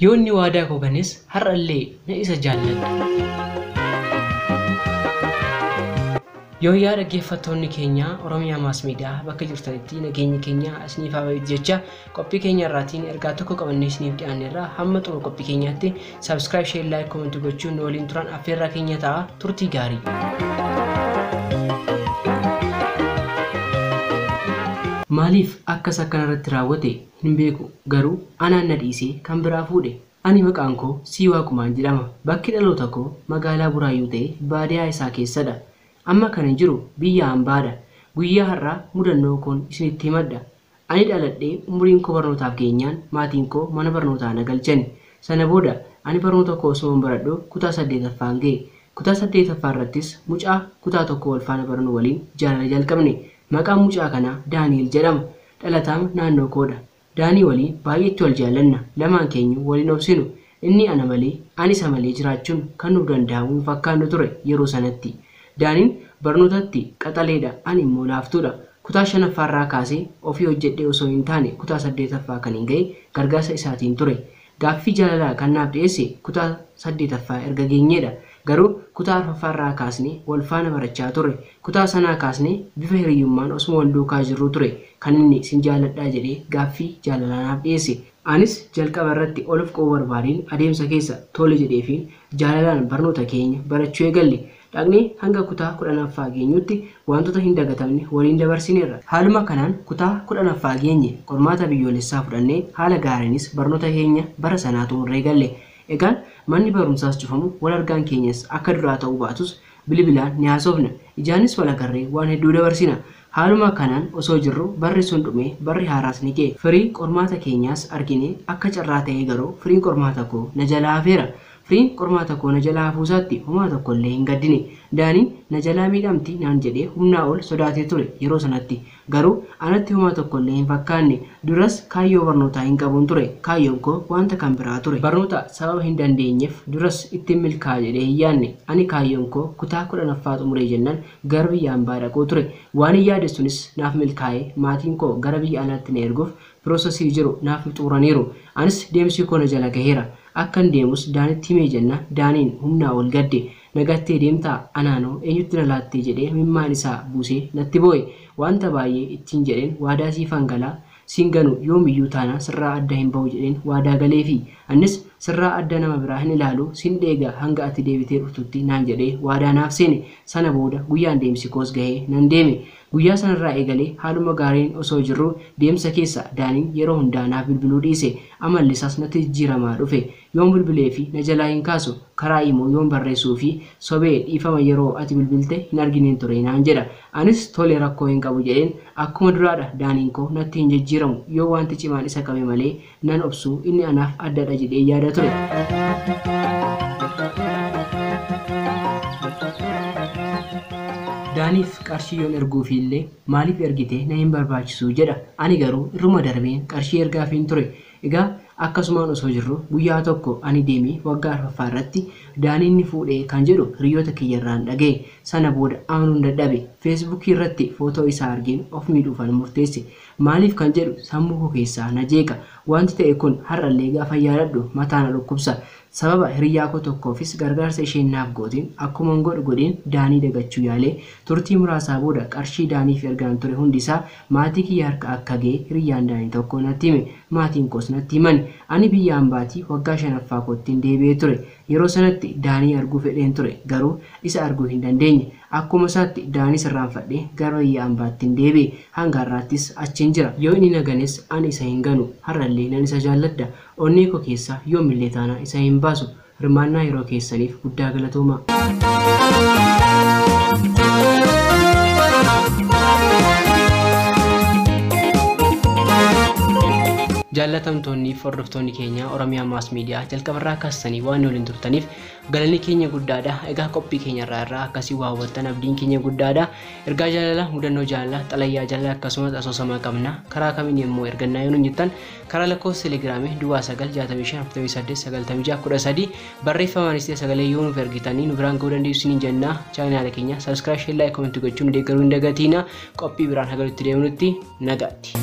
Yoo inni waadaa koo ganes har'allee na isa jaalladha. Yooyyaa dhaggeeffattoonni keenya Oromiyaa Maas Miidiyaa bakka jirtanitti nageenyi keenya isiniif haa baay'atu jecha qophii keenya irraatiin ergaa tokko qabannee isiniif dhiyaanneerra hamma xumura qophii keenyaatti subscribe, share, like, comment gochuun nu waliin turan affeerraa keenya ta'a. Turtii gaarii. Maaliif akkas akkanarratti raawwate hin beeku, garuu anaan na dhiisee kan biraa fuudhe. Ani maqaan koo Sii Waaqumaan jedhama. Bakki dhaloota koo magaalaa Buraayyuu ta'e baadiyaa isaa keessadha. Amma kan jiru biyya hambaadha. Guyyaa har'aa mudannoo koon isinitti himadha. Ani dhaladhee umuriin koo barnootaaf geenyaan maatiin koo mana barnootaa na galchani. Sana booda ani barnoota koo osoo baradhu kutaa 8ffaan ga'e. Kutaa 8ffaa irrattis mucaa kutaa tokko wal faana barannu waliin jaalala jalqabne. Maqaan mucaa kanaa Daani'el jedhama. Dhalataa naannoo koodha. Daanii waliin baay'eetti wal jaallanna. Lamaan keenya waliin obsinu. Inni ana malee ani isa malee jiraachuun kan nuuf danda'amu hin fakkaannu ture yeroo sanatti. Daaniin barnootatti qaxaleedha, ani immoo laaftuudha. Kutaa 5ffaarraa kaasee ofii hojjedhee osoo hin taane kutaa 8ffaa kan hin ga'e gargaarsa isaatiin ture. Gaaffii jaalalaa kan naaf dhiyeesse kutaa 8ffaa erga geenyeedha. Garuu kutaa 4ffaarraa kaasnee wal faana barachaa turre. Kutaa sanaa kaasnee bifa hiriyyummaan osuma wal duukaa jirru ture kan inni sin jaalladhaa jedhee gaaffii jaalalaa naaf dhiyeesse. Anis jalqaba irratti ol of qabuu barbaadeen adeemsa keessa tole jedheefiin jaalalaan barnoota keenya barachuu eegalle. Dhaqnee hanga kutaa 10ffaa geenyutti wantoota hin dagatamne waliin dabarsineerra. Haaluma kanaan kutaa 10ffaa geenye qormaata biyyoolessaa fudhannee haala gaariinis barnoota keenya bara sanaa xumurree galle. Egaan manni barumsaas cufamu wal argaan keenyas akka duraa ta'uu baatus bilbilaan ni haasofna. Ijaanis wal agarree waan hedduu dabarsina. Haaluma kanaan osoo jirru barri sun dhumee barri haaraas ni ga'e. Firii qormaata keenyaas argine akka carraa ta'ee garuu firiin qormaata koo na jalaa hafeera. Firiin qormaata koo na jalaa hafuusaatti homaa tokko illee hin gaddine. Daaniin na jalaa miidhamti naan jedhee humnaa ol sodaatee ture yeroo sanatti. Garuu anatti homaa tokko illee hin fakkaanne. Duras kaayyoo barnootaa hin qabuun ture. Kaayyoon koo wanta kan biraa ture. Barnoota sababa hin dandeenyeef duras ittiin milkaa'a jedhee hin yaadne. Ani kaayyoon koo kutaa 10ffaa xumuree jennaan gara biyya hambaa dhaquu ture. Waan hin yaade sunis naaf milkaa'ee maatiin koo gara biyya alaatti na erguuf piroosesii jiru naaf xumuraniiru. Anis deemsi koo na jala gaheera. Akkan deemus Daanitti himee jenna Daaniin humnaa ol gadde. Nagattee deemtaa anaanoo eenyutti na laattee jedhee mimmaan isaa buusee natti boo'e. Wanta baay'ee ittiin jedheen waadaa siifan galaa siin ganu yoomiyyuu taanaan sirraa adda hin bahu jedheen waadaa galeefi. Annis sirraa adda nama biraa hin ilaalu sin dheega hanga ati deebitee dhuftutti naan jedhee waadaa naaf seene. Sana booda guyyaan deemsi koos gahee nan deeme. Guyyaa sanarraa eegalee haaluma gaariin osoo jirru deemsa keessa Daaniin yeroo hundaa naaf bilbiluu dhiise. Amalli isaas natti jijjiiramaa dhufe. Yoon bilbilee fi na jalaa hin kaasu. Karaa immoo yoon barreessuu fi sobee dhiifama yeroo ati bilbilte hin argineen ture naan jedha. Anis tole rakkoo hin qabu jedheen akkuma duraadha Daaniin koo natti hin jijjiiramu yoo wanti cimaan isa qabe malee nan obsu inni anaaf addadha jedhee yaada ture. Daaniif qarshii yoon erguufi illee maaliif ergite na hin barbaachisu jedha. Ani garuu irruma darbeen qarshii ergaafiin ture. Egaa akkasumaan osoo jirru guyyaa tokko ani deemee waggaa 4ffaa irratti Daaniin ni fuudhee kan jedhu hiriyoota kiyyarraan dhaga'e. Sana booda amanuun dadhabe. Feesbuukii irratti footoo isaa argeen of miidhuufan murteesse. Maaliif kan jedhu sammuu koo keessaa na jeeqa. Wanti ta'e kun har'allee gaafa yaadadhu mataa na dhukkubsa. Sababa hiriyyaa koo tokkoofis gargaarsa isheen naaf gooteen akkuman godhu godheen Daanii dagachuu yaalee turtii muraasaa booda qarshii Daaniif ergaan ture hundisaa maatii kiyya harka akka ga'e hiriyyaan Daanii tokko natti hime. Maatiin koos natti himani. Ani biyya hambaatii waggaa 5ffaa koottiin deebi'ee ture. Yeroo sanatti Daanii arguu fedheen ture. Garuu isa arguu hin dandeenye. Akkuma isaatti Daanii sirraanfadhee gara biyya hambaattiin deebi'e. Hanga har'aattis achiin jira. Yoo inni na ganes ani isa hin ganu. Har'allee nan isa jaalladha. Onnee koo keessaa yoomillee taanaa isa hin baasu. Hirmaannaa yeroo keessaniif guddaa galatoomaa. Jaallatamtoonni fi hordoftoonni keenya Oromiyaa Maas Miidiyaa jalqabarraa kaasanii waan waliin turtaniif galanni keenya guddaadha. Egaa qophii keenya irraa akkasii waa hubattan abdiin keenya guddaadha. Ergaa jaalalaa, mudannoo jaalalaa, xalayaa jaalalaa akkasumas asoosama qabna. Karaa kamiin immoo ergannaa yoo nuun jettan karaa lakkoofsa telegiraamii duwwaa 9 65 48 96 13 barreeffamaanis ta'e sagalee yoo nuuf ergitanii nu biraan ga'uu dandeessu isiniin jenna. Chaanaala keenya subscribe, share, like, comment gochuun deeggaruu hin dagatiina. Qophii biraan haga nutti deemnutti nagaatti.